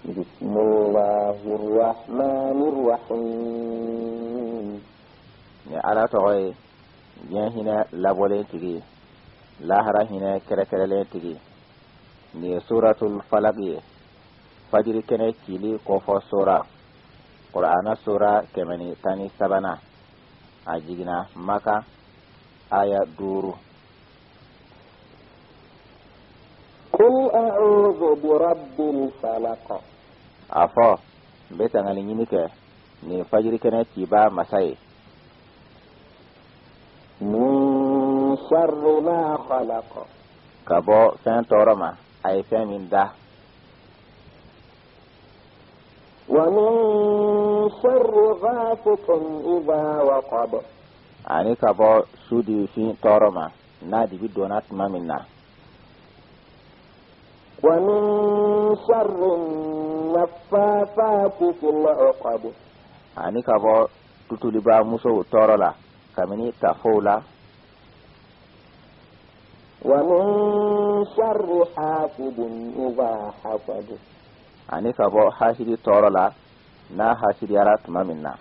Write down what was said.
بسم الله الرحمن الرحيم. Ni Ala tɔgɔ ye, diɲɛ hinɛ labɔlen tigi, lahara hinɛ kɛrɛkɛrɛlen tigi. Nin ye Suratul Falak ye, fajiri kɛnɛ cili kofɔ sora, Kur'ana sora 113. A jiginna Maka, aya 5. قل أعوذ برب الفلق. A fɔ, n bɛ tangali ɲini kɛ nin fajiri kɛnɛ ciba masa ye. من شر ما خلق. Ka bɔ fɛn tɔɔrɔ ma, a ye fɛn min da. ومن شر غاسق إذا وقب. Ani ka bɔ su dibifin tɔɔrɔ ma, n'a dibi donna tuma min na. ومن شر النفاثات في العقد. Ani ka bɔ tutuliba musow tɔɔrɔ la kabini tafow la. ومن شر حاسد إذا حسد. Ani ka bɔ hasidi tɔɔrɔ la, n'a hasidiyara tuma min na.